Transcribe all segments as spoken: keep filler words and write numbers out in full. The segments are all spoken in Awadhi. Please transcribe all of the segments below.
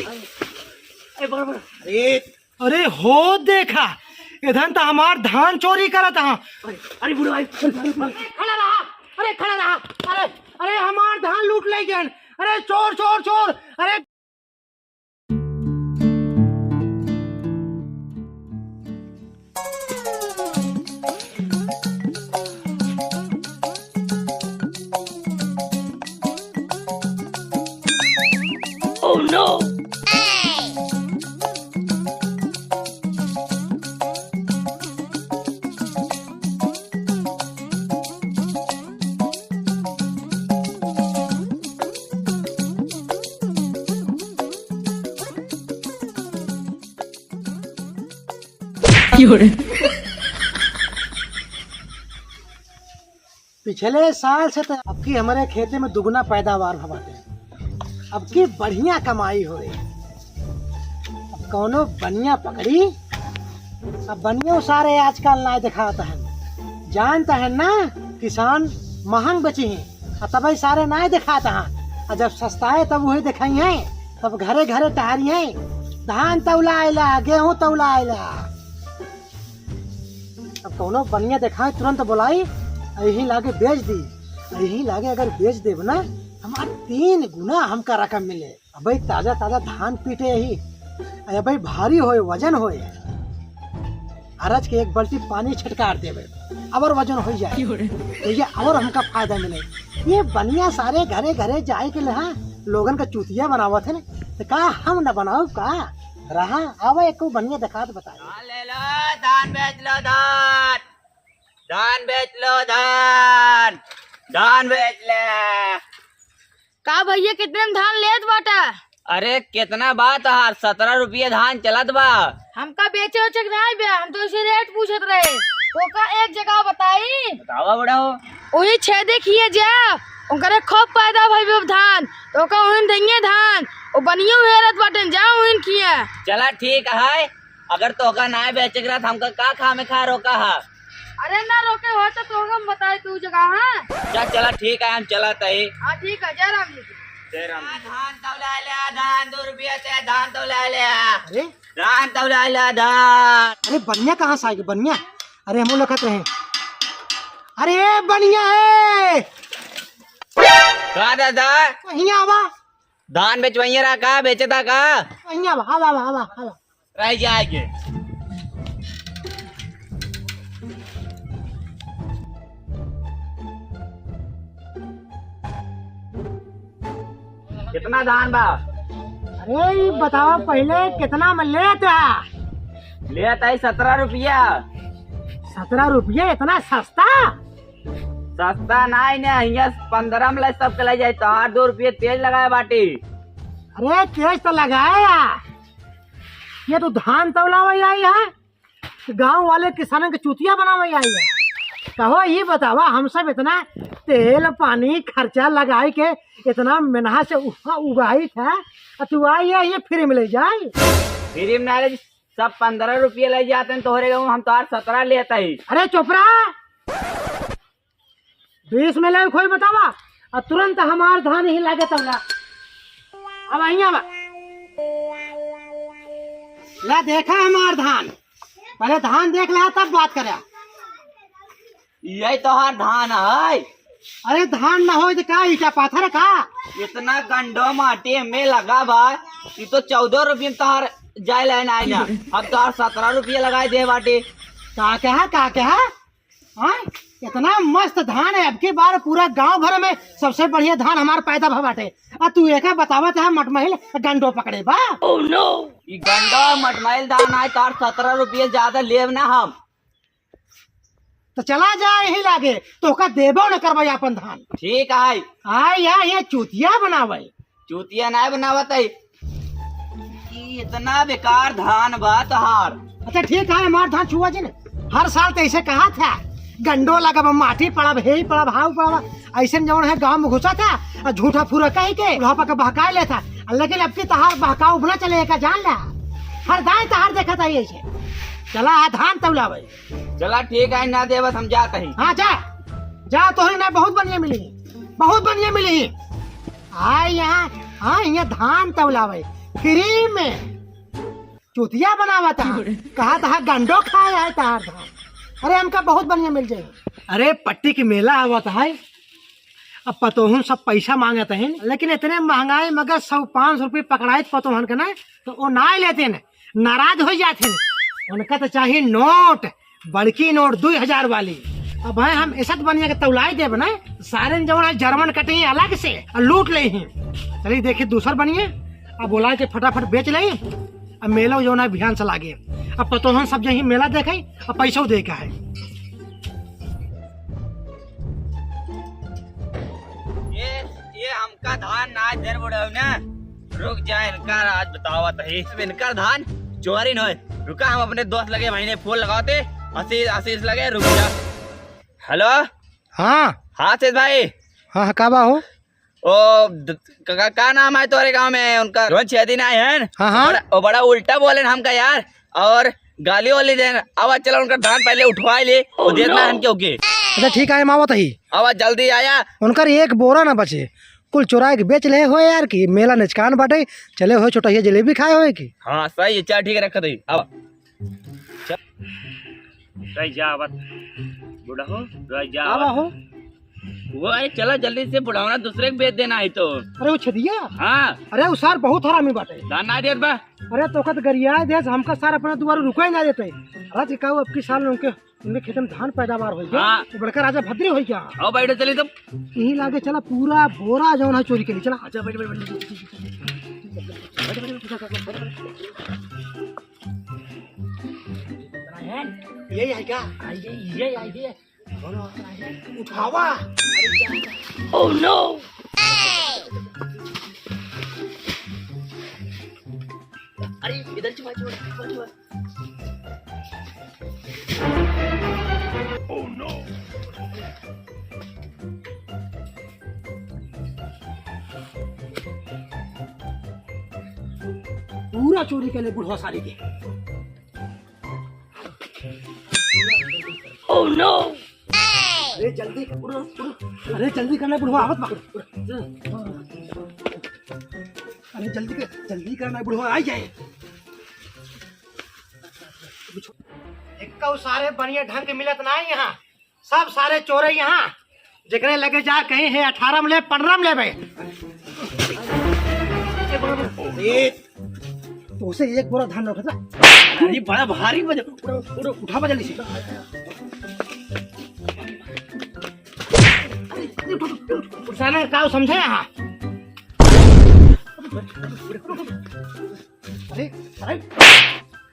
अरे, बड़ा, बड़ा। अरे, अरे हो देखा, इधन त हमार धान चोरी करत हा। अरे, अरे, बुढ़वा, अरे, अरे, अरे, खड़ा रहा, अरे, खड़ा रहा, अरे, अरे, हमार धान लूट ले गए, अरे, चोर, चोर, चोर, अरे। Oh no! पिछले साल से त अबकी हमरे खेते में दुगुना पैदावार भवा बाटे। अबकी बढ़िया कमाई होए। अब कौनो बनिया पकड़ी, अब बनियो सारे आजकल नाय देखात हन। जानत हन ना, किसान महंग बेची हैं, आ तबई सारे नाय देखात हन। आ जब सस्ताए तब उहे देखाई हैं, तब घरे घरे टहरी हैं, धान तौलाइला, गेहूं तौलाइला। अब कौनो बनिया देखाए, तुरंत बोलाई, यही लागे बेच दी। यही लागे अगर बेच देब ना, हमार तीन गुना हमका रकम मिले। अबे ताजा ताजा धान पीटे ही, अबे भारी होए, वजन होए। अरज के एक बाल्टी पानी छिटकार देबे, अवर वजन होई जाए, तो ये अवर हमका फायदा मिले। ये बनिया सारे घरे घरे जाए के लेहा लोगन का चूतिया बनावत है ना, तो का हम न बनाऊ का? रहा, आवा एको बनिया देखात बताई। धान ले लो, धान बेच लो, धान, धान बेच लो, धान, धान बेच ले। का भैया, कितने में धान लेत बाटा? अरे, कितना बा तोहार? सतरह रुपये धान चलत बा। हमका बेचे उचे के नाई बा, हम तो इसे रेट पूछत रहे। ओका एक जगह बताई। बतावा बड़ा हो। वही छेदे खिए जा, ओकरे खूब पैदा भइल बा धान, तो ओका उहिन दइये धान, ओ बनियो हेरत बाटेन, जा उहिन खिए। चला ठीक है, अगर तोहका नाय बेचे के रहत, हमका का खा में खा रोका हा? अरे ना रोके हो तो तोहका हम बताई तू जगह, हाँ? चल, चला ठीक है, हम चलत ही। हाँ ठीक है, जय राम जी की। जय राम जी। धान तौला ले, धान दो रुपया से, धान तौला ले। अरे? धान तौला ले, धान। अरे बनिया कहाँ से आएगी बनिया? अरे हमहू लखत रहे। अरे बनिया है। का दादा? हियाँ आवा। धान बेचवइया रहा का, बेचे था का? हियाँ आवा, आवा, आवा, आवा, आवा। रह जाएंगे। कितना धान बा? अरे, ई बतावा पहिले, कितना में लेत है? लेत है सतरह रुपया। सतरह रुपया, इतना सस्ता? सस्ता नाई ने, हियाँ पन्द्रह में ले सबके ले जाए, तो आठ दो रुपये तेज लगाए बाटी। अरे, तेज तो लगाए या। ये तो धान तौलावे आई है, गाँव वाले किसानन के चूतिया बनावे आई है। कहो, ये बतावा, हम सब इतना तेल पानी खर्चा लगाई के इतना मेहनत से उ-, उगाई था, आ तू आई है, ये फ्री में ले जाए। फ्री में ना ले, सब पन्द्रह रुपये ले जाते हैं तोहरे गाँव, हम तोहार सतरह लेते ही। अरे चुप रहा, बीस में ले कोई बतावा, और तुरंत हमार धान ही लागे तब ला। अब आई अब ला देखा हमार धान, पहले धान देख ला तब बात करे। यही तोहार धान है। अरे धान ना होई तो का, ईटा पाथर का? इतना गंडो माटी में लगा बा, ई तो चौदह रुपये में तोहार जाए लाइन आए ना। अब तोहार सतरह रुपये लगाए दे बाटे। का कहा, का कहा? हाँ? इतना मस्त धान है, अबकी बार पूरा गांव भर में सबसे बढ़िया धान हमार पैदा भा बाटे। आ तू एका बतावत है मटमहिल गंडो पकड़े बा? Oh no! ई गंडो मटमहिल धान आए, तोहार सतरह रुपये ज्यादा लेब ना हम। तो चला जा यही लागे, तोहका देबो न करबा आपन धान। ठीक है। आय या ये चूतिया बनावे। चूतिया नाय बनावत है। ई इतना बेकार धान बा तोहार। अच्छा ठीक है, हमार धान छुआ जी ने। हर साल तो ऐसे कहा था, गंडो लगब, माटी पड़ब, हे पड़ब, हाउ पड़ब। ऐसे जौन है गांव में घुसा था, और झूठा फूरा कह के बुढ़ापा के बहकाए लेता। लेकिन अबकी तोहार बहकाव ना चले, एका जान ला। हर दाएं तोहार देखत आई ऐसे। चला आ धान तौलावे। चला ठीक है, ना देबस हम जात ही। हाँ जा, जा, तोहरे ना बहुत बढ़िया मिली, बहुत बढ़िया मिली। आए यहाँ हाँ, यहाँ धान तौलावे, फ्री में। चूतिया बनावत है, कहा था गंडो खाए है तहार धान। अरे, हमका बहुत बढ़िया मिल जाए। अरे, पट्टी के मेला आवत है, अब पतोहन सब पैसा मांगत हैं, लेकिन इतने महंगाई में अगर सौ पाँच सौ रुपये पकड़ाइत पतोहन के ना, तो वो ना लेते हैं, नाराज हो जाते हैं। उनका तो चाहिए नोट, बड़की नोट दुई हजार वाली। अब है हम ऐसा तो बनिया के तौलाई देब ना, सारे जौन है जर्मन कटिही अलग से और लूट लेही। चलिए देखी दूसर बनिया, अब बोला के फटाफट बेच लेही। अब मेला जौन है बिहान से लागे, अब पतोहन सब जही मेला देखे, अब पैसो दे के है। ये, ये हमका धान ना देन बुढ़ऊ ना। रुक जा, इनका आज बतावत ही। अब इनका धान चोरी न होए। रुका, हम अपने दोस्त लगे भाई ने फोन लगावते। आशीष, आशीष लगे, रुक जा। हेलो। हाँ। हाँ, सेठ भाई। हाँ, हाँ, का बा हो? ओ, द-, का, का, का नाम है तोरे गाँव में? उनका जौन छह दिन आए हैं। हाँ, हाँ। बड़ा, वो बड़ा उल्टा बोले हमका यार, और गाली वाली देन। अब चला उनका धान पहले उठवा ले, वो देना है क्योंकि। अच्छा, ठीक है, हम आवत ही। अब जल्दी आया। उनकर एक बोरा ना बचे, कुल चुराए के बेच ले हो यार, कि मेला निचकान बाटे, चले हो छोटहिया जलेबी खाए होए की। हाँ, सही है, चल ठीक है, रख दे। अब चल। रह जा, आवत। बुढ़ऊ, रह जा, आवा आवत। हो। वो, अरे, चला जल्दी से, बुढ़ावना दूसरे के बेच देना है तो। अरे, वो छदिया? हाँ। अरे, वो सार बहुत हरामी बाटे। धान ना देत बा। अरे, तो कत गरियाए देस, हमका सार अपना दुआरे रुके ना देते। अरे, कहू, अब की साल उनके, उनके खेत में धान पैदावार होई गया। हाँ। तो बड़का राजा भद्री होई गया। आओ, बैठो, चली तो। यही लागे, चला, पूरा बोरा जौन है चोरी के लिए, चला। अच्छा, बैठ, बैठ, बैठ, बैठ। यही है क्या? हाँ, ये, ये, ये, ये। उठावा। Oh no! अरे, इधर छुपा, छुपा, छुपा, छुपा। Oh no! पूरा चोरी के लिए बुढ़वा सारी के। Oh no! अरे जल्दी, उठो, उठो। अरे जल्दी करना, बुढ़वा आवत बा। अरे जल्दी कर, जल्दी करना, बुढ़वा आ जाए। एक सारे बढ़िया ढंग के मिलत ना है यहाँ। सब सारे चोरे यहाँ, जेकरे लगे जा कहीं है अठारह में ले, पन्द्रह में लेबे। ए, तो उसे एक बोरा धान रखा था। अरे बड़ा भारी वजन, उठा, उठा, उठावा जल्दी से। अरे, अरे, उठा, उठा, उठा। साला का समझे यहाँ? अरे, अरे,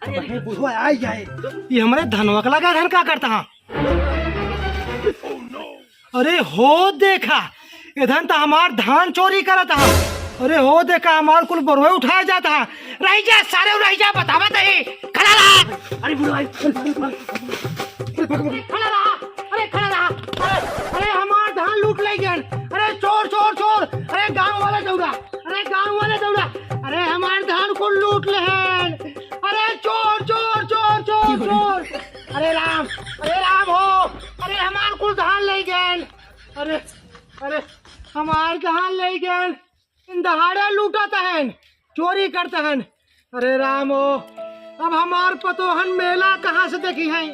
अरे, बुढ़वा आ जाए। ये हमरे धनवा के लगा धान का करता है? अरे हो देखा, इधन तो हमार धान चोरी करत है। अरे हो देखा, हमार कुल बरुए उठाया जाता है। रह जा सारे, रह जा, बतावत ही। खड़ा रहा। अरे बुढ़वा, अरे, अरे, अरे, अरे, खड़ा रहा। अरे खड़ा रहा। अरे, अरे हमार धान लूट ले गए। अरे चोर, चोर, चोर। अरे गाँव वाले दौड़ा। अरे गाँव वाले दौड़ा, अरे हमार धान कुल लूट लेहन। अरे चोर, चोर, चोर, चोर, चोर। अरे राम, अरे राम हो, अरे हमार कुल धान ले गए। अरे, अरे हमार धान ले गए। दिन दहाड़े लूटत हन, चोरी करत हन। अरे राम हो, अब हमार पतोहन मेला कहाँ से देखी हैं?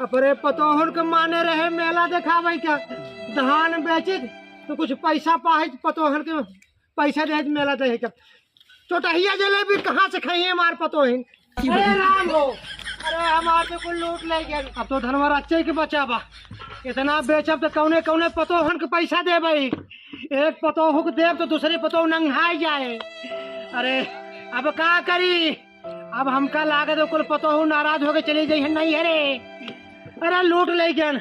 अपने पतोहन के माने रहे मेला देखावे का, धान बेचित तो कुछ पैसा पाहित पतोहन के पैसा दे मेला दे के। चोटहिया जलेबी कहाँ से खाइए मार पतोहिन? अरे राम हो, अरे हमार तो कुल लूट ले गए। अब तो धनवा रच्चे के बचा बा। इतना बेचब तो कौने कौने पतोहन के पैसा दे भाई? एक पतोह के देब तो दूसरे पतोह नंगाई जाए। अरे अब का करी? अब हमका लागत है कुल पतोह नाराज होके चली जाइए नहीं है रे। अरे लूट ले गए।